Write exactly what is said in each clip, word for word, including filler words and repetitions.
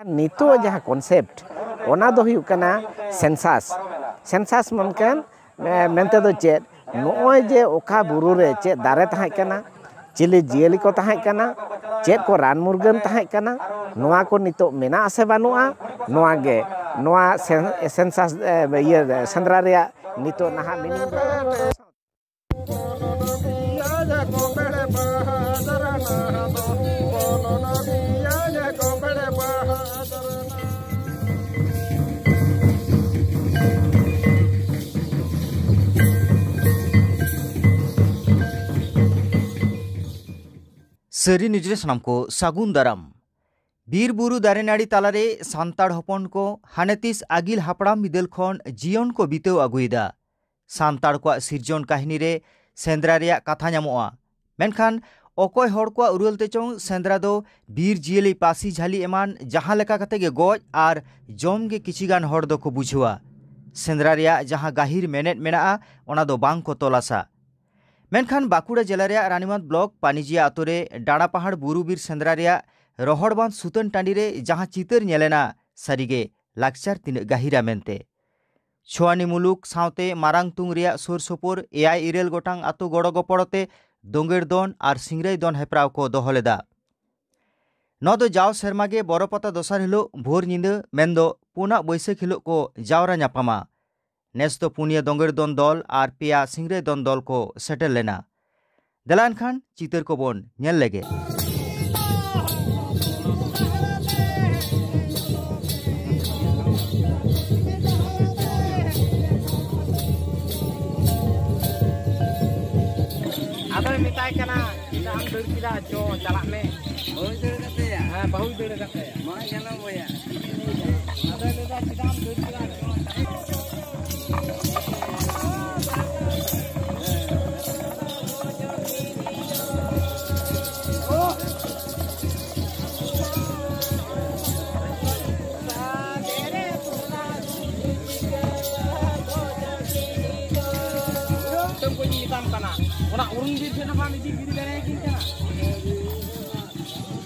ᱱᱤᱛᱚᱜ ᱡᱟᱦᱟᱸ ᱠᱚᱱᱥᱮᱯᱴ, ᱚᱱᱟ ᱫᱚ ᱦᱩᱭᱩᱜ ᱠᱟᱱᱟ ᱥᱮᱱᱥᱟᱥ᱾ ᱥᱮᱱᱥᱟᱥ ᱢᱮᱱᱠᱷᱟᱱ, ᱮ, ᱢᱮᱱᱛᱮ ᱫᱚ ᱪᱮᱫ? ᱱᱚᱜᱼᱚᱭ ᱡᱮ ᱚᱠᱟ ᱵᱩᱨᱩ ᱨᱮ ᱪᱮᱫ ᱫᱟᱨᱮ ᱛᱟᱦᱮᱸ ᱠᱟᱱᱟ, ᱪᱤᱞᱤ ᱡᱤᱭᱟᱹᱞᱤ ᱠᱚ ᱛᱟᱦᱮᱸ ᱠᱟᱱᱟ, ᱪᱮᱫ ᱠᱚ ᱨᱟᱱ ᱢᱩᱨᱜᱟᱹᱱ ᱛᱟᱦᱮᱸ ᱠᱟᱱᱟ, ᱱᱚᱣᱟ ᱠᱚ ᱱᱤᱛᱚᱜ ᱢᱮᱱᱟᱜ ᱟᱥᱮ ᱵᱟᱹᱱᱩᱜᱼᱟ, ᱱᱚᱣᱟ ᱜᱮ ᱱᱚᱣᱟ ᱥᱮᱱ-, ᱥᱮᱱᱥᱟᱥ, ᱮ, ᱤᱭᱟᱹ, ᱥᱮᱸᱫᱽᱨᱟ ᱨᱮᱭᱟᱜ ᱱᱤᱛᱚᱜ ᱱᱟᱦᱟᱜ ᱢᱤᱱᱤᱝ ᱫᱚ᱾ ᱥᱟᱹᱨᱤ ᱱᱤᱭᱩᱡᱽ ᱨᱮ ᱥᱟᱱᱟᱢ ᱠᱚ ᱥᱟᱹᱜᱩᱱ ᱫᱟᱨᱟᱢ᱾ ᱵᱤᱨ ᱵᱩᱨᱩ ᱫᱟᱨᱮ ᱱᱟᱹᱲᱤ ᱛᱟᱞᱟᱨᱮ ᱥᱟᱱᱛᱟᱲ ᱦᱚᱯᱚᱱ ᱠᱚ ᱦᱟᱱᱮ ᱛᱤᱥ ᱟᱹᱜᱤᱞ ᱦᱟᱯᱲᱟᱢ ᱵᱤᱫᱟᱹᱞ ᱠᱷᱚᱱ ᱡᱤᱭᱚᱱ ᱠᱚ ᱵᱤᱛᱟᱹᱣ ᱟᱹᱜᱩᱭᱮᱫᱟ᱾ ᱥᱟᱱᱛᱟᱲ ᱠᱚᱣᱟᱜ ᱥᱤᱨᱡᱚᱱ ᱠᱟᱹᱦᱱᱤ ᱨᱮ ᱥᱮᱸᱫᱽᱨᱟ ᱨᱮᱭᱟᱜ ᱠᱟᱛᱷᱟ ᱧᱟᱢᱚᱜᱼᱟ, ᱢᱮᱱᱠᱷᱟᱱ ᱚᱠᱚᱭ ᱦᱚᱲ ᱠᱚᱣᱟᱜ ᱩᱨᱟᱹᱞ ᱛᱮ ᱪᱚᱝ ᱥᱮᱸᱫᱽᱨᱟ ᱫᱚ ᱵᱤᱨ ᱡᱤᱭᱟᱹᱞᱤ ᱯᱟᱹᱥᱤ ᱡᱷᱟᱹᱞᱤ ᱮᱢᱟᱱ ᱡᱟᱦᱟᱸ ᱞᱮᱠᱟ ᱠᱟᱛᱮ ᱜᱮ ᱜᱚᱡ ᱟᱨ ᱡᱚᱢ ᱜᱮ ᱠᱤᱪᱷᱤ ᱜᱟᱱ ᱦᱚᱲ ᱫᱚᱠᱚ ᱵᱩᱡᱷᱟᱹᱣᱟ᱾ ᱥᱮᱸᱫᱽᱨᱟ ᱨᱮᱭᱟᱜ ᱡᱟᱦᱟᱸ ᱜᱟᱹᱦᱤᱨ ᱢᱮᱱᱮᱫ ᱢᱮᱱᱟᱜᱼᱟ, ᱚᱱᱟ ᱫᱚ ᱵᱟᱝ ᱠᱚ ᱛᱚᱞᱟᱥᱟ᱾ ᱢᱮᱱᱠᱷᱟᱱ ᱵᱟᱸᱠᱩᱲᱟ ᱡᱮᱞᱟ ᱨᱮᱭᱟᱜ ᱨᱟᱱᱤᱢᱟᱸᱫᱽ ᱵᱞᱚᱠ ᱯᱟᱱᱤᱡᱤᱭᱟ ᱟᱛᱳ ᱨᱮ ᱰᱟᱸᱰᱟ ᱯᱟᱦᱟᱲ ᱵᱩᱨᱩ ᱵᱤᱨ ᱥᱮᱸᱫᱽᱨᱟ ᱨᱮᱭᱟᱜ ᱨᱚᱦᱚᱲ ᱵᱟᱸᱫᱽ ᱥᱩᱛᱟᱹᱱ ᱴᱟᱺᱰᱤ ᱨᱮ ᱡᱟᱦᱟᱸ ᱪᱤᱛᱟᱹᱨ ᱧᱮᱞᱮᱱᱟ, ᱥᱟᱹᱨᱤᱜᱮ ᱞᱟᱠᱪᱟᱨ ᱛᱤᱱᱟᱹᱜ ᱜᱟᱹᱦᱤᱨᱟ ᱢᱮᱱᱛᱮ᱾ ᱪᱷᱳᱣᱟᱱᱤ ᱢᱩᱞᱩᱠ ᱥᱟᱶᱛᱮ ᱢᱟᱨᱟᱝ ᱛᱩᱝ ᱨᱮᱭᱟᱜ ᱥᱩᱨ ᱥᱩᱯᱩᱨ ᱮᱭᱟᱭ ᱤᱨᱟᱹᱞ ᱜᱚᱴᱟᱝ ᱟᱛᱳ ᱜᱚᱲᱚ ᱜᱚᱯᱚᱲᱚ ᱛᱮ ᱫᱳᱸᱜᱮᱲ ᱫᱚᱱ ᱟᱨ ᱥᱤᱝᱨᱟᱹᱭ ᱫᱚᱱ ᱦᱮᱯᱨᱟᱣ ᱠᱚ ᱫᱚᱦᱚ ᱞᱮᱫᱟ᱾ ᱱᱚᱣᱟ ᱫᱚ ᱡᱟᱣ ᱥᱮᱨᱢᱟ ᱜᱮ ᱵᱚᱨᱚ ᱯᱟᱛᱟ ᱫᱚᱥᱟᱨ ᱦᱤᱞᱳᱜ ᱵᱷᱳᱨ ᱧᱤᱫᱟᱹ, ᱢᱮᱱᱫᱚ ᱯᱩᱱᱟᱜ ᱵᱟᱹᱭᱥᱟᱹᱠᱷ ᱦᱤᱞᱳᱜ ᱠᱚ ᱡᱟᱣᱨᱟ ᱧᱟᱯᱟᱢᱟ᱾ ᱱᱮᱥ ᱫᱚ ᱯᱩᱱᱭᱟᱹ ᱫᱳᱸᱜᱮᱲ ᱫᱚᱱ ᱫᱚᱞ ᱟᱨ ᱯᱮᱭᱟ ᱥᱤᱝᱨᱟᱹᱭ ᱫᱚᱱ ᱫᱚᱞ ᱠᱚ ᱥᱮᱴᱮᱨ ᱞᱮᱱᱟ᱾ ᱫᱮᱞᱟ ᱮᱱᱠᱷᱟᱱ ᱪᱤᱛᱟᱹᱨ ᱠᱚᱵᱚᱱ ᱧᱮᱞ ᱞᱮᱜᱮ᱾ ᱟᱫᱚᱭ ᱢᱮᱛᱟᱭ ᱠᱟᱱᱟ, "ᱪᱮᱫᱟᱜ ᱮᱢ ᱫᱟᱹᱲ ᱠᱮᱫᱟ? ᱪᱚ, ᱪᱟᱞᱟᱜ ᱢᱮ᱾" ᱵᱟᱹᱦᱩᱭ ᱫᱟᱹᱲ ᱠᱟᱫ ᱛᱟᱭᱟ? ᱦᱮᱸ, ᱵᱟᱹᱦᱩᱭ ᱫᱟᱹᱲ ᱠᱟᱫ ᱛᱟᱭᱟ᱾ ᱢᱟ ᱧᱮᱞᱚᱜ ᱵᱚᱭᱦᱟ᱾ ᱟᱫᱚᱭ ᱞᱟᱹᱭᱫᱟ, "ᱪᱮᱫᱟᱜ ᱮᱢ ᱫᱟᱹᱲ ᱠᱮᱫᱟ?" ᱠᱩᱴᱟᱹᱢ ᱠᱚᱧ ᱢᱮᱛᱟᱢ ᱠᱟᱱᱟ, ᱚᱱᱟ ᱚᱨᱩᱱ ᱵᱤᱨ ᱴᱷᱮᱱ ᱦᱚᱸ ᱵᱟᱢ ᱤᱫᱤ ᱜᱤᱰᱤ ᱫᱟᱲᱮᱭᱟᱠᱤᱧ ᱠᱟᱱᱟ᱾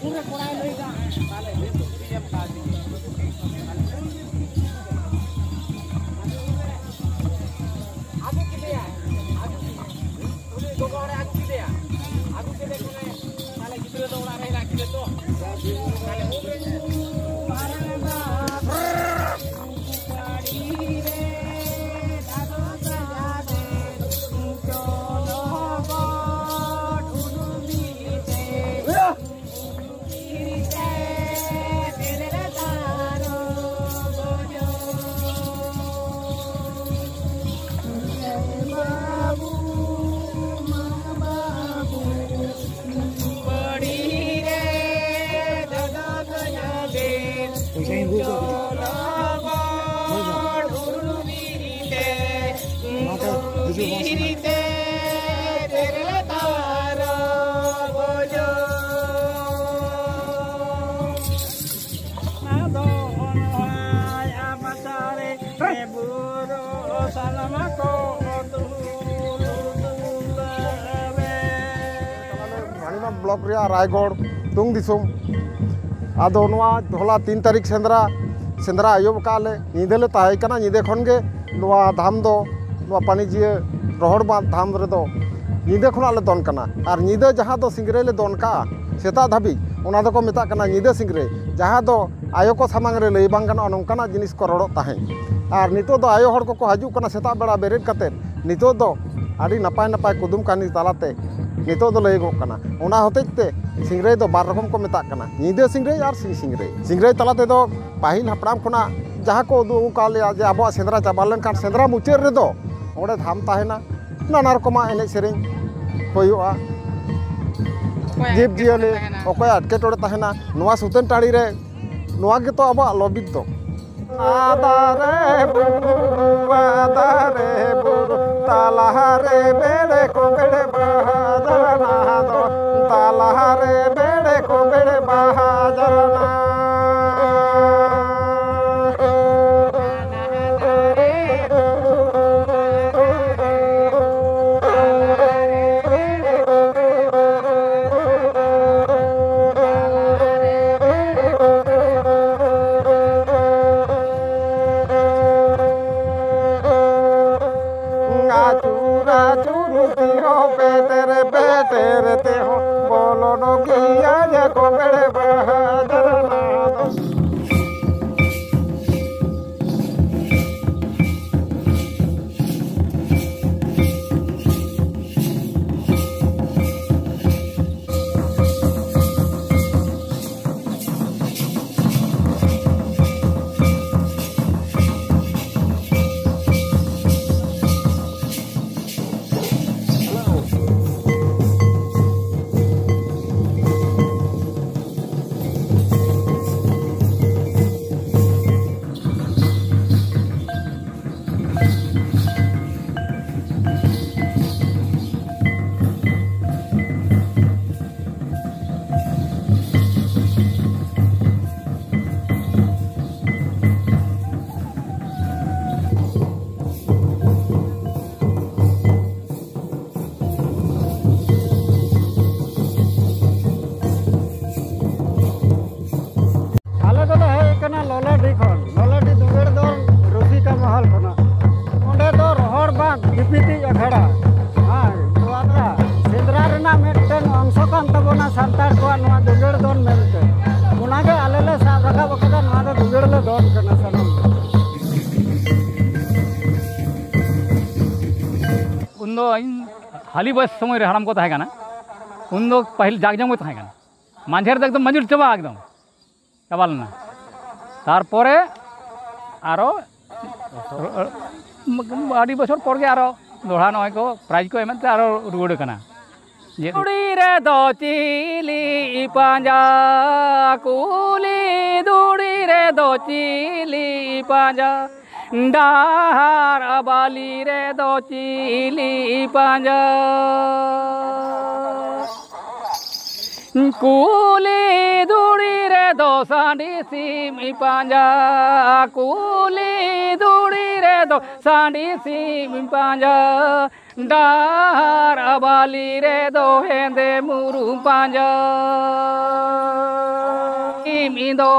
ᱩᱱᱨᱮ ᱠᱚᱲᱟᱭ ᱞᱟᱹᱭᱫᱟ, ᱛᱟᱦᱞᱮ ᱱᱤᱛᱚᱜ ᱜᱤᱰᱤᱭᱮᱢ ᱠᱟᱹᱫᱤᱧᱟ᱾ ᱯᱚᱭᱥᱟ ᱤᱧ ᱟᱹᱜᱩ ᱠᱟᱜ ᱜᱮ᱾ ᱦᱳᱭ ᱵᱟ᱾ ᱚᱱᱟᱛᱮ ᱦᱤᱡᱩᱜ ᱵᱟᱝ ᱥᱟᱱᱟ᱾ ᱨᱟᱱᱤᱵᱟᱸᱫᱷ ᱵᱞᱚᱠ ᱨᱮᱭᱟᱜ ᱨᱟᱭᱜᱚᱲ ᱛᱩᱝ ᱫᱤᱥᱚᱢ᱾ ᱟᱫᱚ ᱱᱚᱣᱟ ᱦᱚᱞᱟ ᱛᱤᱱ ᱛᱟᱹᱨᱤᱠᱷ ᱥᱮᱸᱫᱽᱨᱟ, ᱥᱮᱸᱫᱽᱨᱟ ᱟᱹᱭᱩᱵ ᱟᱠᱟᱫ ᱞᱮ, ᱧᱤᱫᱟᱹ ᱞᱮ ᱛᱟᱦᱮᱸ ᱠᱟᱱᱟ᱾ ᱧᱤᱫᱟᱹ ᱠᱷᱚᱱ ᱜᱮ ᱱᱚᱣᱟ ᱫᱷᱟᱢ ᱫᱚ, ᱱᱚᱣᱟ ᱯᱟᱹᱱᱤᱡᱤᱭᱟᱹ ᱨᱚᱦᱚᱲ ᱵᱟᱸᱫᱷ ᱫᱷᱟᱢ ᱨᱮᱫᱚ ᱧᱤᱫᱟᱹ ᱠᱷᱚᱱᱟᱜ ᱞᱮ ᱫᱚᱱ ᱠᱟᱱᱟ᱾ ᱟᱨ ᱧᱤᱫᱟᱹ ᱡᱟᱦᱟᱸ ᱫᱚ ᱥᱤᱝᱨᱟᱹᱭ ᱞᱮ ᱫᱚᱱ ᱠᱟᱜᱼᱟ ᱥᱮᱛᱟᱜ ᱫᱷᱟᱹᱵᱤᱡ, ᱚᱱᱟ ᱫᱚᱠᱚ ᱢᱮᱛᱟᱜ ᱠᱟᱱᱟ ᱧᱤᱫᱟᱹ ᱥᱤᱝᱨᱟᱹᱭ, ᱡᱟᱦᱟᱸ ᱫᱚ ᱟᱭᱳ ᱠᱚ ᱥᱟᱢᱟᱝ ᱨᱮ ᱞᱟᱹᱭ ᱵᱟᱝ ᱜᱟᱱᱚᱜᱼᱟ, ᱱᱚᱝᱠᱟᱱᱟᱜ ᱡᱤᱱᱤᱥ ᱠᱚ ᱨᱚᱲᱚᱜ ᱛᱟᱦᱮᱸᱫ᱾ ᱟᱨ ᱱᱤᱛᱚᱜ ᱫᱚ ᱟᱭᱳ ᱦᱚᱲ ᱠᱚᱠᱚ ᱦᱤᱡᱩᱜ ᱠᱟᱱᱟ ᱥᱮᱛᱟᱜ ᱵᱮᱲᱟ ᱵᱮᱨᱮᱫ ᱠᱟᱛᱮᱫ, ᱱᱤᱛᱚᱜ ᱫᱚ ᱟᱹᱰᱤ ᱱᱟᱯᱟᱭ ᱱᱟᱯᱟᱭ ᱠᱩᱫᱩᱢ ᱠᱟᱹᱦᱱᱤ ᱛᱟᱞᱟᱛᱮ ᱱᱤᱛᱚᱜ ᱫᱚ ᱞᱟᱹᱭᱚᱜᱚᱜ ᱠᱟᱱᱟ᱾ ᱚᱱᱟ ᱦᱚᱛᱮᱡ ᱛᱮ ᱥᱤᱝᱨᱟᱹᱭ ᱫᱚ ᱵᱟᱨ ᱨᱚᱠᱚᱢ ᱠᱚ ᱢᱮᱛᱟᱜ ᱠᱟᱱᱟ, ᱧᱤᱫᱟᱹ ᱥᱤᱝᱨᱟᱹᱭ ᱟᱨ ᱥᱤᱧ ᱥᱤᱝᱨᱟᱹᱭ᱾ ᱥᱤᱝᱨᱟᱹᱭ ᱛᱟᱞᱟ ᱛᱮᱫᱚ ᱯᱟᱹᱦᱤᱞ ᱦᱟᱯᱲᱟᱢ ᱠᱷᱚᱱᱟᱜ ᱡᱟᱦᱟᱸ ᱠᱚ ᱩᱫᱩᱜ ᱟᱠᱟᱫ ᱞᱮᱭᱟ ᱡᱮ ᱟᱵᱚᱣᱟᱜ ᱥᱮᱸᱫᱽᱨᱟ ᱪᱟᱵᱟ ᱞᱮᱱᱠᱷᱟᱱ ᱥᱮᱸᱫᱽᱨᱟ ᱢᱩᱪᱟᱹᱫ ᱨᱮᱫᱚ ᱚᱸᱰᱮ ᱫᱷᱟᱢ ᱛᱟᱦᱮᱱᱟ, ᱱᱟᱱᱟ ᱨᱚᱠᱚᱢᱟᱜ ᱮᱱᱮᱡ ᱥᱮᱨᱮᱧ ᱦᱩᱭᱩᱜᱼᱟ, ᱚᱠᱚᱭᱟᱜ ᱡᱤᱵᱽ ᱡᱤᱭᱟᱹᱞᱤ ᱮᱴᱠᱮᱴᱚᱬᱮ ᱛᱟᱦᱮᱱᱟ? ᱚᱠᱚᱭᱟᱜ ᱮᱴᱠᱮᱴᱚᱬᱮ ᱛᱟᱦᱮᱱᱟ, ᱱᱚᱣᱟ ᱥᱩᱛᱟᱹᱱ ᱴᱟᱺᱰᱤ ᱨᱮ ᱱᱚᱣᱟ ᱜᱮᱛᱚ ᱟᱵᱚᱣᱟᱜ ᱞᱚᱵᱤᱛ ᱫᱚ᱾ ᱟᱫᱟᱨᱮ ᱵᱩᱨᱩ, ᱟᱫᱟᱨᱮ ᱵᱩᱨᱩ, ᱛᱟᱞᱟᱨᱮ ᱵᱮᱲᱮ ᱠᱚ ᱵᱮᱲᱮ ᱵᱟᱦᱟ ᱡᱟᱱᱟ ᱫᱚ, ᱛᱟᱞᱟᱨᱮ ᱵᱮᱲᱮ ᱠᱚ ᱵᱮᱲᱮ ᱵᱟᱦᱟ ᱡᱟᱱᱟ᱾ ᱟᱹᱪᱩᱨ ᱟᱹᱪᱩᱨ ᱛᱮᱦᱚᱸ ᱵᱮᱴᱮᱨ ᱵᱮᱴᱮᱨ ᱛᱮᱦᱚᱸ ᱵᱚᱞᱚᱱ ᱜᱮᱭᱟ ᱡᱟᱠᱚ ᱵᱮᱲᱮ ᱵᱟᱦᱟ ᱡᱟᱱᱟ ᱫᱚ᱾ ᱠᱟᱱᱟ ᱞᱚᱞᱟᱰᱤ ᱠᱷᱚᱱ, ᱞᱚᱞᱟᱰᱤ ᱫᱩᱜᱟᱹᱲ ᱫᱚᱞ ᱨᱩᱥᱤᱠᱟ ᱢᱚᱦᱚᱞ ᱠᱷᱚᱱᱟᱜ᱾ ᱚᱸᱰᱮ ᱫᱚ ᱨᱚᱦᱚᱲ ᱵᱟᱸᱫ, ᱜᱤᱯᱤᱛᱤᱡ ᱟᱠᱷᱲᱟ, ᱦᱮᱸ, ᱱᱚᱣᱟ ᱫᱚ ᱥᱮᱸᱫᱽᱨᱟ ᱨᱮᱱᱟᱜ ᱢᱤᱫᱴᱮᱱ ᱚᱝᱥᱚ ᱠᱟᱱ ᱛᱟᱵᱚᱱᱟ ᱥᱟᱱᱛᱟᱲ ᱠᱚᱣᱟᱜ ᱱᱚᱣᱟ ᱫᱩᱜᱟᱹᱲ ᱫᱚᱱ ᱢᱮᱱᱛᱮ᱾ ᱚᱱᱟᱜᱮ ᱟᱞᱮ ᱞᱮ ᱥᱟᱵ ᱨᱟᱠᱟᱵ ᱟᱠᱟᱫᱟ, ᱱᱚᱣᱟ ᱫᱚ ᱫᱩᱜᱟᱹᱲ ᱞᱮ ᱫᱚᱱ ᱠᱟᱱᱟ ᱥᱟᱱᱟᱢ᱾ ᱩᱱᱫᱚ ᱤᱧ ᱦᱟᱹᱞᱤ ᱵᱚᱭᱮᱥ ᱥᱚᱢᱚᱭ ᱨᱮ ᱦᱟᱲᱟᱢ ᱠᱚ ᱛᱟᱦᱮᱸ ᱠᱟᱱᱟ, ᱩᱱᱫᱚ ᱯᱟᱹᱦᱤᱞ ᱡᱟᱠ ᱡᱚᱢᱚᱠ ᱜᱮ ᱛᱟᱦᱮᱸ ᱠᱟᱱᱟ᱾ ᱢᱟᱡᱷᱮ ᱨᱮᱫᱚ ᱮᱠᱫᱚᱢ ᱢᱟᱹᱡᱩᱨ ᱪᱟᱵᱟ, ᱮᱠᱫᱚᱢ ᱪᱟᱵᱟ ᱞᱮᱱᱟ᱾ ᱛᱟᱨᱯᱚᱨᱮ ᱟᱨᱚ ᱟᱹᱰᱤ ᱵᱚᱪᱷᱚᱨ ᱯᱚᱨ ᱜᱮ ᱟᱨᱚ ᱫᱚᱦᱲᱟ ᱱᱚᱜᱼᱚᱭ ᱠᱚ ᱯᱨᱟᱭᱤᱡᱽ ᱠᱚ ᱮᱢᱮᱫ ᱛᱮ ᱟᱨᱚ ᱨᱩᱣᱟᱹᱲ ᱠᱟᱱᱟ᱾ ᱡᱮ ᱫᱷᱩᱲᱤ ᱨᱮᱫᱚ ᱪᱤᱞᱤ ᱯᱟᱸᱡᱟ, ᱠᱩᱞᱤ ᱫᱷᱩᱲᱤ ᱨᱮᱫᱚ ᱪᱤᱞᱤ ᱯᱟᱸᱡᱟ, ᱰᱟᱦᱟᱨ ᱵᱟᱹᱞᱤ ᱨᱮᱫᱚ ᱪᱤᱞᱤ ᱯᱟᱸᱡᱟ᱾ ᱠᱩᱞᱤ ᱫᱷᱩᱲᱤ ᱨᱮᱫᱚ ᱥᱟᱺᱰᱤ ᱥᱤᱢ ᱯᱟᱸᱡᱟ, ᱠᱩᱞᱤ ᱫᱷᱩᱲᱤ ᱨᱮᱫᱚ ᱥᱟᱺᱰᱤ ᱥᱤᱢ ᱯᱟᱸᱡᱟ, ᱰᱟᱦᱟᱨ ᱵᱟᱹᱞᱤ ᱨᱮᱫᱚ ᱦᱮᱸᱫᱮ ᱢᱩᱨᱩᱢ ᱯᱟᱸᱡᱟ᱾ ᱥᱤᱢ ᱫᱚ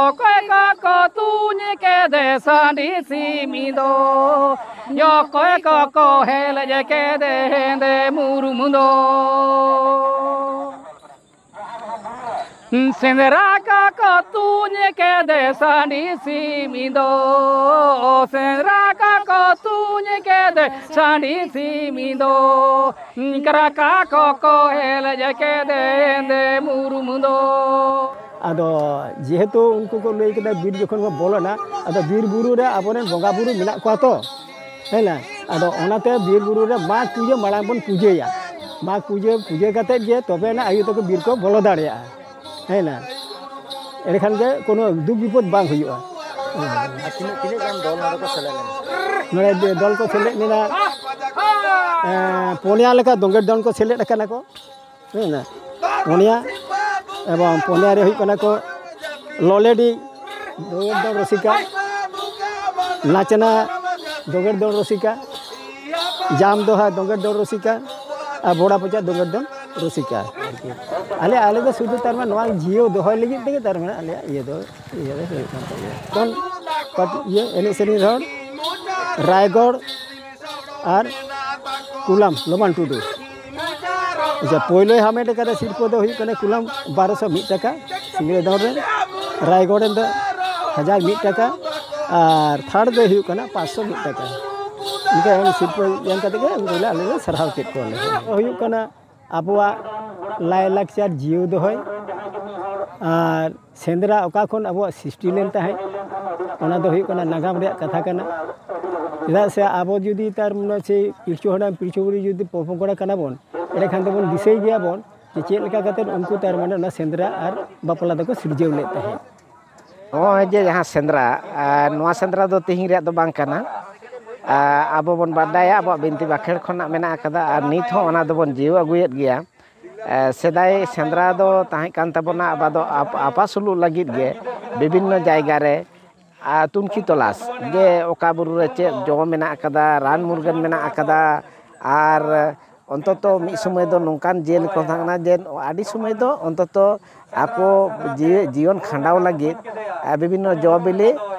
ᱚᱠᱚᱭ ᱠᱚᱠᱚ ᱛᱩᱧ ᱠᱮᱫᱮ ᱥᱟᱺᱰᱤ ᱥᱤᱢ ᱫᱚ, ᱚᱠᱚᱭ ᱠᱚᱠᱚ ᱦᱮᱞᱮᱡ ᱠᱮᱫᱮ ᱦᱮᱸᱫᱮ ᱢᱩᱨᱩᱢ ᱫᱚ᱾ ᱥᱮᱸᱫᱽᱨᱟ ᱠᱚᱠᱚ ᱛᱩᱧ ᱠᱮᱫᱮ ᱥᱟᱺᱰᱤ ᱥᱤᱢ ᱫᱚ, ᱥᱮᱸᱫᱽᱨᱟ ᱠᱚᱠᱚ ᱛᱩᱧ ᱠᱮᱫᱮ ᱥᱟᱺᱰᱤ ᱥᱤᱢ ᱫᱚ, ᱨᱟᱠᱟ ᱠᱚᱠᱚ ᱦᱮᱞᱮᱡ ᱠᱮᱫᱮ ᱦᱮᱸᱫᱮ ᱢᱩᱨᱩᱢ ᱫᱚ᱾ ᱟᱫᱚ ᱡᱮᱦᱮᱛᱩ ᱩᱱᱠᱩ ᱠᱚ ᱞᱟᱹᱭ ᱠᱮᱫᱟ ᱵᱤᱨ ᱡᱚᱠᱷᱚᱱ ᱵᱚᱱ ᱵᱚᱞᱚᱱᱟ, ᱟᱫᱚ ᱵᱤᱨ ᱵᱩᱨᱩ ᱨᱮ ᱟᱵᱚᱨᱮᱱ ᱵᱚᱸᱜᱟ ᱵᱩᱨᱩ ᱢᱮᱱᱟᱜ ᱠᱚᱣᱟ ᱛᱚ, ᱦᱮᱸ ᱱᱟ? ᱟᱫᱚ ᱚᱱᱟᱛᱮ ᱵᱤᱨ ᱵᱩᱨᱩ ᱨᱮ ᱢᱟᱜᱽ ᱯᱩᱡᱟᱹ ᱢᱟᱲᱟᱝ ᱵᱚᱱ ᱯᱩᱡᱟᱹᱭᱟ᱾ ᱢᱟᱜᱽ ᱯᱩᱡᱟᱹ ᱯᱩᱡᱟᱹ ᱠᱟᱛᱮᱫ ᱜᱮ ᱛᱚᱵᱮ ᱟᱱᱟᱜ ᱟᱭᱳ ᱛᱟᱠᱚ ᱵᱤᱨ ᱠᱚ ᱵᱚᱞᱚ ᱫᱟᱲᱮᱭᱟᱜᱼᱟ, ᱦᱮᱸ ᱱᱟ? ᱮᱸᱰᱮᱠᱷᱟᱱ ᱜᱮ ᱠᱳᱱᱳ ᱫᱩᱠ ᱵᱤᱯᱚᱫ ᱵᱟᱝ ᱦᱩᱭᱩᱜᱼᱟ᱾ ᱟᱨ ᱛᱤᱱᱟᱹᱜ, ᱛᱤᱱᱟᱹᱜ ᱜᱟᱱ ᱫᱚᱞ ᱱᱚᱰᱮ ᱠᱚ ᱥᱮᱞᱮᱫ ᱞᱮᱱᱟ? ᱱᱚᱰᱮ ᱫᱚᱞ ᱠᱚ ᱥᱮᱞᱮᱫ ᱞᱮᱱᱟ, ᱮᱸ, ᱯᱩᱱᱭᱟ ᱞᱮᱠᱟ ᱫᱚᱸᱜᱮᱲ ᱫᱚᱱ ᱠᱚ ᱥᱮᱞᱮᱫ ᱟᱠᱟᱱᱟ ᱠᱚ᱾ ᱦᱮᱸ, ᱯᱩᱱᱭᱟ, ᱮᱵᱚᱝ ᱯᱩᱱᱭᱟ ᱨᱮ ᱦᱩᱭᱩᱜ ᱠᱟᱱᱟ ᱠᱚ ᱞᱚᱞᱮᱰᱤ ᱫᱚᱸᱜᱮᱲ ᱫᱚᱱ ᱨᱩᱥᱤᱠᱟ, ᱱᱟᱪᱱᱟ ᱫᱚᱸᱜᱮᱲ ᱫᱚᱱ ᱨᱩᱥᱤᱠᱟ, ᱡᱟᱢ ᱫᱚᱦᱟ ᱫᱚᱸᱜᱮᱲ ᱫᱚᱱ ᱨᱩᱥᱤᱠᱟ ᱟᱨ ᱵᱚᱲᱟ ᱯᱚᱪᱟ ᱫᱚᱸᱜᱮᱲ ᱫᱚᱱ ᱨᱩᱥᱤᱠᱟ ᱟᱨᱠᱤ᱾ ᱟᱞᱮ ᱟᱞᱮ ᱫᱚ ᱥᱩᱫᱷᱩ ᱛᱟᱨ ᱢᱟᱱᱮ ᱱᱚᱣᱟ ᱡᱤᱭᱟᱹᱣ ᱫᱚᱦᱚᱭ ᱞᱟᱹᱜᱤᱫ ᱛᱮᱜᱮ ᱛᱟᱨ ᱢᱟᱱᱮ ᱟᱞᱮᱭᱟᱜ ᱤᱭᱟᱹ ᱫᱚ ᱤᱭᱟᱹ ᱫᱚ ᱦᱩᱭᱩᱜ ᱠᱟᱱ ᱛᱟᱞᱮᱭᱟ᱾ ᱛᱚ ᱯᱟᱹᱴ- ᱤᱭᱟᱹ ᱮᱱᱮᱡ ᱥᱮᱨᱮᱧ ᱨᱮᱦᱚᱸ ᱨᱟᱭᱜᱚᱲ ᱟᱨ ᱠᱩᱞᱟᱢ ᱞᱚᱵᱟᱱ ᱴᱩᱰᱩ᱾ ᱟᱪᱪᱷᱟ, ᱯᱳᱭᱞᱳᱭ ᱦᱟᱢᱮᱴ ᱟᱠᱟᱫᱟ ᱥᱤᱨᱯᱟᱹ ᱫᱚ ᱦᱩᱭᱩᱜ ᱠᱟᱱᱟ ᱠᱩᱞᱟᱢ ᱵᱟᱨᱚᱥᱚ ᱢᱤᱫ ᱴᱟᱠᱟ ᱥᱤᱸᱜᱟᱹᱲ ᱫᱚᱨ ᱨᱮ, ᱨᱟᱭᱜᱚᱲ ᱨᱮᱱ ᱫᱚ ᱦᱟᱡᱟᱨ ᱢᱤᱫ ᱴᱟᱠᱟ, ᱟᱨ ᱛᱷᱟᱨᱰ ᱫᱚᱭ ᱦᱩᱭᱩᱜ ᱠᱟᱱᱟ ᱯᱟᱸᱪᱥᱚ ᱢᱤᱫ ᱴᱟᱠᱟ᱾ ᱤᱱᱠᱟᱹ ᱮᱢ ᱥᱤᱨᱯᱟᱹ ᱮᱢ ᱠᱟᱛᱮ ᱜᱮ ᱩᱱᱠᱩ ᱞᱮ ᱟᱞᱮ ᱞᱮ ᱥᱟᱨᱦᱟᱣ ᱠᱮᱫ ᱠᱚᱣᱟ᱾ ᱞᱮ ᱦᱩᱭᱩᱜ ᱠᱟᱱᱟ ᱟᱵᱚᱣᱟᱜ ᱞᱟᱭᱼᱞᱟᱠᱪᱟᱨ ᱡᱤᱭᱟᱹᱣ ᱫᱚᱦᱚᱭ ᱟᱨ ᱥᱮᱸᱫᱽᱨᱟ ᱚᱠᱟ ᱠᱷᱚᱱ ᱟᱵᱚᱣᱟᱜ ᱥᱨᱤᱥᱴᱤ ᱞᱮᱱ ᱛᱟᱦᱮᱸᱫ, ᱚᱱᱟ ᱫᱚ ᱦᱩᱭᱩᱜ ᱠᱟᱱᱟ ᱱᱟᱜᱟᱢ ᱨᱮᱭᱟᱜ ᱠᱟᱛᱷᱟ ᱠᱟᱱᱟ᱾ ᱪᱮᱫᱟᱜ ᱥᱮ ᱟᱵᱚ ᱡᱩᱫᱤ ᱛᱟᱨ ᱢᱟᱱᱮ ᱥᱮ ᱯᱤᱞᱪᱩ ᱦᱟᱲᱟᱢ ᱯᱤᱞᱪᱩ ᱵᱩᱲᱦᱤ ᱡᱩᱫᱤ ᱯᱚᱼᱯᱚᱝᱲᱟ ᱠᱟᱱᱟ ᱵᱚᱱ, ᱮᱸᱰᱮᱠᱷᱟᱱ ᱫᱚᱵᱚᱱ ᱫᱤᱥᱟᱹᱭ ᱜᱮᱭᱟ ᱵᱚᱱ ᱡᱮ ᱪᱮᱫ ᱞᱮᱠᱟ ᱠᱟᱛᱮᱫ ᱩᱱᱠᱩ ᱛᱟᱨ ᱢᱟᱱᱮ ᱚᱱᱟ ᱥᱮᱸᱫᱽᱨᱟ ᱟᱨ ᱵᱟᱯᱞᱟ ᱫᱚᱠᱚ ᱥᱤᱨᱡᱟᱹᱣ ᱞᱮᱫ ᱛᱟᱦᱮᱸᱫ᱾ ᱱᱚᱜᱼᱚᱭ ᱡᱮ ᱡᱟᱦᱟᱸ ᱥᱮᱸᱫᱽᱨᱟ, ᱟᱨ ᱱᱚᱣᱟ ᱥᱮᱸᱫᱽᱨᱟ ᱫᱚ ᱛᱤᱦᱤᱧ ᱨᱮᱭᱟᱜ ᱫᱚ ᱵᱟᱝ ᱠᱟᱱᱟ᱾ ᱟᱨ ᱟᱵᱚ ᱵᱚᱱ ᱵᱟᱰᱟᱭᱟ, ᱟᱵᱚᱣᱟᱜ ᱵᱤᱱᱛᱤ ᱵᱟᱠᱷᱮᱲ ᱠᱷᱚᱱᱟᱜ ᱢᱮᱱᱟᱜ ᱟᱠᱟᱫᱟ, ᱟᱨ ᱱᱤᱛ ᱦᱚᱸ ᱚᱱᱟ ᱫᱚᱵᱚᱱ ᱡᱤᱭᱟᱹᱣ ᱟᱹᱜᱩᱭᱮᱫ ᱜᱮᱭᱟ᱾ ᱮ, ᱥᱮᱫᱟᱭ ᱥᱮᱸᱫᱽᱨᱟ ᱫᱚ ᱛᱟᱦᱮᱸ ᱠᱟᱱ ᱛᱟᱵᱚᱱᱟ, ᱟᱵᱚ ᱫᱚ ᱟᱯ- ᱟᱯᱟᱥᱩᱞᱩᱜ ᱞᱟᱹᱜᱤᱫ ᱜᱮ ᱵᱤᱵᱷᱤᱱᱱᱚ ᱡᱟᱭᱜᱟ ᱨᱮ, ᱟᱨ ᱛᱩᱱᱠᱷᱤ ᱛᱚᱞᱟᱥ ᱡᱮ ᱚᱠᱟ ᱵᱩᱨᱩ ᱨᱮ ᱪᱮᱫ ᱡᱚ ᱢᱮᱱᱟᱜ ᱟᱠᱟᱫᱟ, ᱨᱟᱱ ᱢᱩᱨᱜᱟᱹᱱ ᱢᱮᱱᱟᱜ ᱟᱠᱟᱫᱟ, ᱟᱨ ᱚᱱᱛᱚᱛᱚ ᱢᱤᱫ ᱥᱚᱢᱚᱭ ᱫᱚ ᱱᱚᱝᱠᱟᱱ ᱡᱤᱭᱟᱹᱞᱤ ᱠᱚ ᱛᱟᱦᱮᱸ ᱠᱟᱱᱟ ᱡᱮ ᱟᱹᱰᱤ ᱥᱚᱢᱚᱭ ᱫᱚ ᱚᱱᱛᱚᱛᱚ ᱟᱠᱚ ᱡᱤᱭᱟᱹ- ᱡᱤᱭᱚᱱ ᱠᱷᱟᱸᱰᱟᱣ ᱞᱟᱹᱜᱤᱫ, ᱟᱨ ᱵᱤᱵᱷᱤᱱᱱᱚ ᱡᱚ ᱵᱤᱞᱤ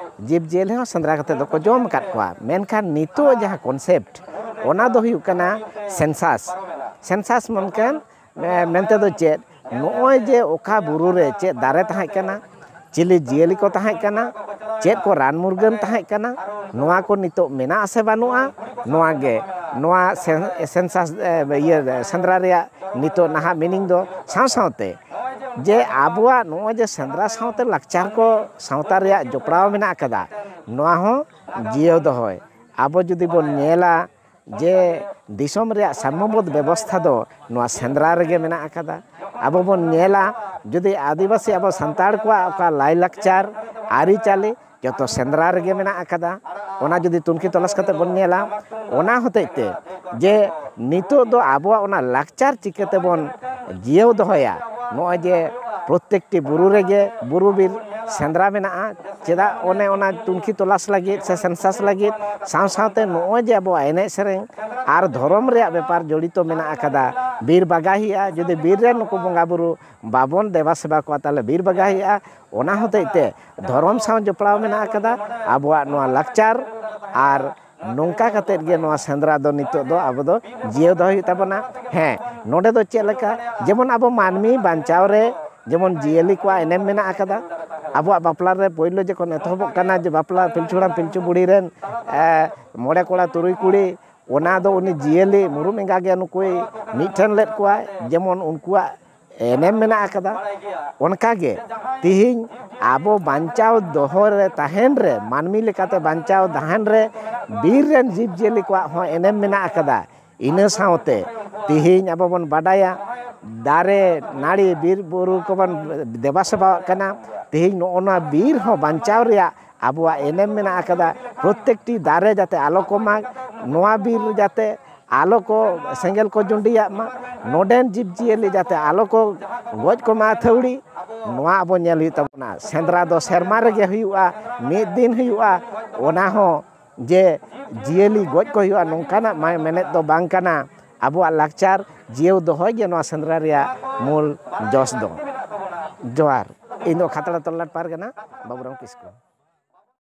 ᱡᱤᱵᱽ ᱡᱤᱭᱟᱹᱞᱤ ᱦᱚᱸ ᱥᱮᱸᱫᱽᱨᱟ ᱠᱟᱛᱮ ᱫᱚᱠᱚ ᱡᱚᱢ ᱟᱠᱟᱫ ᱠᱚᱣᱟ᱾ ᱢᱮᱱᱠᱷᱟᱱ ᱱᱤᱛᱚᱜ ᱡᱟᱦᱟᱸ ᱠᱚᱱᱥᱮᱯᱴ, ᱚᱱᱟ ᱫᱚ ᱦᱩᱭᱩᱜ ᱠᱟᱱᱟ ᱥᱮᱱᱥᱟᱥ᱾ ᱥᱮᱱᱥᱟᱥ ᱢᱮᱱᱠᱷᱟᱱ ᱢᱮ- ᱢᱮᱱᱛᱮ ᱫᱚ ᱪᱮᱫ? ᱱᱚᱜᱼᱚᱭ ᱡᱮ ᱚᱠᱟ ᱵᱩᱨᱩ ᱨᱮ ᱪᱮᱫ ᱫᱟᱨᱮ ᱛᱟᱦᱮᱸ ᱠᱟᱱᱟ, ᱪᱤᱞᱤ ᱡᱤᱭᱟᱹᱞᱤ ᱠᱚ ᱛᱟᱦᱮᱸ ᱠᱟᱱᱟ, ᱪᱮᱫ ᱠᱚ ᱨᱟᱱ ᱢᱩᱨᱜᱟᱹᱱ ᱛᱟᱦᱮᱸ ᱠᱟᱱᱟ, ᱱᱚᱣᱟ ᱠᱚ ᱱᱤᱛᱚᱜ ᱢᱮᱱᱟᱜ ᱟᱥᱮ ᱵᱟᱹᱱᱩᱜᱼᱟ, ᱱᱚᱣᱟ ᱜᱮ ᱱᱚᱣᱟ ᱥᱮᱱ- ᱥᱮᱱᱥᱟᱥ, ᱮ, ᱤᱭᱟᱹ ᱥᱮᱸᱫᱽᱨᱟ ᱨᱮᱭᱟᱜ ᱱᱤᱛᱚᱜ ᱱᱟᱦᱟᱜ ᱢᱤᱱᱤᱝ ᱫᱚ᱾ ᱥᱟᱶ ᱥᱟᱶᱛᱮ ᱡᱮ ᱟᱵᱚᱣᱟᱜ ᱱᱚᱜᱼᱚᱭ ᱡᱮ ᱥᱮᱸᱫᱽᱨᱟ ᱥᱟᱶᱛᱮ ᱞᱟᱠᱪᱟᱨ ᱠᱚ ᱥᱟᱶᱛᱟ ᱨᱮᱭᱟᱜ ᱡᱚᱯᱲᱟᱣ ᱢᱮᱱᱟᱜ ᱟᱠᱟᱫᱟ, ᱱᱚᱣᱟ ᱦᱚᱸ ᱡᱤᱭᱟᱹᱣ ᱫᱚᱦᱚᱭ᱾ ᱟᱵᱚ ᱡᱩᱫᱤ ᱵᱚᱱ ᱧᱮᱞᱟ ᱡᱮ ᱫᱤᱥᱚᱢ ᱨᱮᱭᱟᱜ ᱥᱟᱢᱢᱚᱵᱚᱫ ᱵᱮᱵᱚᱥᱛᱷᱟ ᱫᱚ ᱱᱚᱣᱟ ᱥᱮᱸᱫᱽᱨᱟ ᱨᱮᱜᱮ ᱢᱮᱱᱟᱜ ᱟᱠᱟᱫᱟ᱾ ᱟᱵᱚ ᱵᱚᱱ ᱧᱮᱞᱟ, ᱡᱩᱫᱤ ᱟᱹᱫᱤᱵᱟᱹᱥᱤ ᱟᱵᱚ ᱥᱟᱱᱛᱟᱲ ᱠᱚᱣᱟᱜ ᱚᱠᱟ ᱞᱟᱭᱼᱞᱟᱠᱪᱟᱨ, ᱟᱹᱨᱤᱪᱟᱹᱞᱤ, ᱡᱚᱛᱚ ᱥᱮᱸᱫᱽᱨᱟ ᱨᱮᱜᱮ ᱢᱮᱱᱟᱜ ᱟᱠᱟᱫᱟ᱾ ᱚᱱᱟ ᱡᱩᱫᱤ ᱛᱩᱱᱠᱷᱤ ᱛᱚᱞᱟᱥ ᱠᱟᱛᱮ ᱵᱚᱱ ᱧᱮᱞᱟ, ᱚᱱᱟ ᱦᱚᱛᱮᱡ ᱛᱮ ᱡᱮ ᱱᱤᱛᱚᱜ ᱫᱚ ᱟᱵᱚᱣᱟᱜ ᱚᱱᱟ ᱞᱟᱠᱪᱟᱨ ᱪᱤᱠᱟᱹ ᱛᱮᱵᱚᱱ ᱡᱤᱭᱟᱹᱣ ᱫᱚᱦᱚᱭᱟ, ᱱᱚᱜᱼᱚᱭ ᱡᱮ ᱯᱨᱚᱛᱮᱠᱴᱤ ᱵᱩᱨᱩ ᱨᱮᱜᱮ ᱵᱩᱨᱩ ᱵᱤᱨ ᱥᱮᱸᱫᱽᱨᱟ ᱢᱮᱱᱟᱜᱼᱟ᱾ ᱪᱮᱫᱟᱜ? ᱚᱱᱮ ᱚᱱᱟ ᱛᱩᱱᱠᱷᱤ ᱛᱚᱞᱟᱥ ᱞᱟᱹᱜᱤᱫ ᱥᱮ ᱥᱮᱱᱥᱟᱥ ᱞᱟᱹᱜᱤᱫ, ᱥᱟᱶ ᱥᱟᱶᱛᱮ ᱱᱚᱜᱼᱚᱭ ᱡᱮ ᱟᱵᱚᱣᱟᱜ ᱮᱱᱮᱡ ᱥᱮᱨᱮᱧ ᱟᱨ ᱫᱷᱚᱨᱚᱢ ᱨᱮᱭᱟᱜ ᱵᱮᱯᱟᱨ ᱡᱚᱲᱤᱛᱚ ᱢᱮᱱᱟᱜ ᱟᱠᱟᱫᱟ, ᱵᱤᱨ ᱵᱟᱜᱟ ᱦᱩᱭᱩᱜᱼᱟ᱾ ᱡᱩᱫᱤ ᱵᱤᱨ ᱨᱮᱱ ᱱᱩᱠᱩ ᱵᱚᱸᱜᱟ ᱵᱩᱨᱩ ᱵᱟᱵᱚᱱ ᱫᱮᱵᱟ ᱥᱮᱵᱟ ᱠᱚᱣᱟ, ᱛᱟᱦᱚᱞᱮ ᱵᱤᱨ ᱵᱟᱜᱟ ᱦᱩᱭᱩᱜᱼᱟ᱾ ᱚᱱᱟ ᱦᱚᱛᱮᱡ ᱛᱮ ᱫᱷᱚᱨᱚᱢ ᱥᱟᱶ ᱡᱚᱯᱲᱟᱣ ᱢᱮᱱᱟᱜ ᱟᱠᱟᱫᱟ ᱟᱵᱚᱣᱟᱜ ᱱᱚᱣᱟ ᱞᱟᱠᱪᱟᱨ ᱟᱨ ᱱᱚᱝᱠᱟ ᱠᱟᱛᱮᱫ ᱜᱮ ᱱᱚᱣᱟ ᱥᱮᱸᱫᱽᱨᱟ ᱫᱚ ᱱᱤᱛᱚᱜ ᱫᱚ ᱟᱵᱚ ᱫᱚ ᱡᱤᱭᱟᱹᱣ ᱫᱚᱦᱚᱭ ᱦᱩᱭᱩᱜ ᱛᱟᱵᱚᱱᱟ᱾ ᱦᱮᱸ, ᱱᱚᱰᱮ ᱫᱚ ᱪᱮᱫ ᱞᱮᱠᱟ, ᱡᱮᱢᱚᱱ ᱟᱵᱚ ᱢᱟᱹᱱᱢᱤ ᱵᱟᱧᱪᱟᱣ ᱨᱮ ᱡᱮᱢᱚᱱ ᱡᱤᱭᱟᱹᱞᱤ ᱠᱚᱣᱟᱜ ᱮᱱᱮᱢ ᱢᱮᱱᱟᱜ ᱟᱠᱟᱫᱟ᱾ ᱟᱵᱚᱣᱟᱜ ᱵᱟᱯᱞᱟ ᱨᱮ ᱯᱳᱭᱞᱳ ᱡᱚᱠᱷᱚᱱ ᱮᱛᱚᱦᱚᱵᱚᱜ ᱠᱟᱱᱟ, ᱡᱮ ᱵᱟᱯᱞᱟ ᱯᱤᱞᱪᱩ ᱦᱟᱲᱟᱢ ᱯᱤᱞᱪᱩ ᱵᱩᱲᱦᱤ ᱨᱮᱱ, ᱮ, ᱢᱚᱬᱮ ᱠᱚᱲᱟ ᱛᱩᱨᱩᱭ ᱠᱩᱲᱤ, ᱚᱱᱟ ᱫᱚ ᱩᱱᱤ ᱡᱤᱭᱟᱹᱞᱤ ᱢᱩᱨᱩᱢ ᱮᱸᱜᱟ ᱜᱮ ᱱᱩᱠᱩᱭ ᱢᱤᱫ ᱴᱷᱮᱱ ᱞᱮᱫ ᱠᱚᱣᱟᱭ, ᱡᱮᱢᱚᱱ ᱩᱱᱠᱩᱣᱟᱜ ᱮᱱᱮᱢ ᱢᱮᱱᱟᱜ ᱟᱠᱟᱫᱟ᱾ ᱚᱱᱠᱟᱜᱮ ᱛᱤᱦᱤᱧ ᱟᱵᱚ ᱵᱟᱧᱪᱟᱣ ᱫᱚᱦᱚ ᱨᱮ ᱛᱟᱦᱮᱱ ᱨᱮ, ᱢᱟᱹᱱᱢᱤ ᱞᱮᱠᱟᱛᱮ ᱵᱟᱧᱪᱟᱣ ᱛᱟᱦᱮᱱ ᱨᱮ ᱵᱤᱨ ᱨᱮᱱ ᱡᱤᱵᱽᱼᱡᱤᱭᱟᱹᱞᱤ ᱠᱚᱣᱟᱜ ᱦᱚᱸ ᱮᱱᱮᱢ ᱢᱮᱱᱟᱜ ᱟᱠᱟᱫᱟ᱾ ᱤᱱᱟᱹ ᱥᱟᱶᱛᱮ ᱛᱤᱦᱤᱧ ᱟᱵᱚ ᱵᱚᱱ ᱵᱟᱰᱟᱭᱟ, ᱫᱟᱨᱮ ᱱᱟᱹᱲᱤ ᱵᱤᱨ ᱵᱩᱨᱩ ᱠᱚᱵᱚᱱ ᱫᱮᱵᱟ ᱥᱮᱵᱟᱣᱟᱜ ᱠᱟᱱᱟ᱾ ᱛᱤᱦᱤᱧ ᱱᱚᱜᱼᱚ ᱱᱚᱣᱟ ᱵᱤᱨ ᱦᱚᱸ ᱵᱟᱧᱪᱟᱣ ᱨᱮᱭᱟᱜ ᱟᱵᱚᱣᱟᱜ ᱮᱱᱮᱢ ᱢᱮᱱᱟᱜ ᱟᱠᱟᱫᱟ᱾ ᱯᱨᱚᱛᱮᱠᱴᱤ ᱫᱟᱨᱮ ᱡᱟᱛᱮ ᱟᱞᱚ ᱠᱚ ᱢᱟᱜᱽ, ᱱᱚᱣᱟ ᱵᱤᱨ ᱡᱟᱛᱮ ᱟᱞᱚ ᱠᱚ ᱥᱮᱸᱜᱮᱞ ᱠᱚ ᱡᱩᱸᱰᱤᱭᱟᱜ ᱢᱟ, ᱱᱚᱰᱮᱱ ᱡᱤᱵᱽᱼᱡᱤᱭᱟᱹᱞᱤ ᱡᱟᱛᱮ ᱟᱞᱚ ᱠᱚ ᱜᱚᱡ ᱠᱚᱢᱟ ᱟᱹᱛᱷᱟᱹᱣᱲᱤ, ᱱᱚᱣᱟ ᱟᱵᱚ ᱧᱮᱞ ᱦᱩᱭᱩᱜ ᱛᱟᱵᱚᱱᱟ᱾ ᱥᱮᱸᱫᱽᱨᱟ ᱫᱚ ᱥᱮᱨᱢᱟ ᱨᱮᱜᱮ ᱦᱩᱭᱩᱜᱼᱟ, ᱢᱤᱫ ᱫᱤᱱ ᱦᱩᱭᱩᱜᱼᱟ᱾ ᱚᱱᱟ ᱦᱚᱸ ᱡᱮ ᱡᱤᱭᱟᱹᱞᱤ ᱜᱚᱡ ᱠᱚ ᱦᱩᱭᱩᱜᱼᱟ, ᱱᱚᱝᱠᱟᱱᱟᱜ ᱢᱟ ᱢᱮᱱᱮᱫ ᱫᱚ ᱵᱟᱝ ᱠᱟᱱᱟ᱾ ᱟᱵᱚᱣᱟᱜ ᱞᱟᱠᱪᱟᱨ ᱡᱤᱭᱟᱹᱣ ᱫᱚᱦᱚᱭ ᱜᱮ ᱱᱚᱣᱟ ᱥᱮᱸᱫᱽᱨᱟ ᱨᱮᱭᱟᱜ ᱢᱩᱞ ᱡᱚᱥ ᱫᱚ᱾ ᱡᱚᱦᱟᱨ᱾ ᱤᱧ ᱫᱚ ᱠᱷᱟᱛᱲᱟ ᱛᱚᱞᱞᱟᱴ ᱯᱟᱨᱜᱟᱱᱟ, ᱵᱟᱵᱩᱨᱟᱢ ᱠᱤᱥᱠᱩ᱾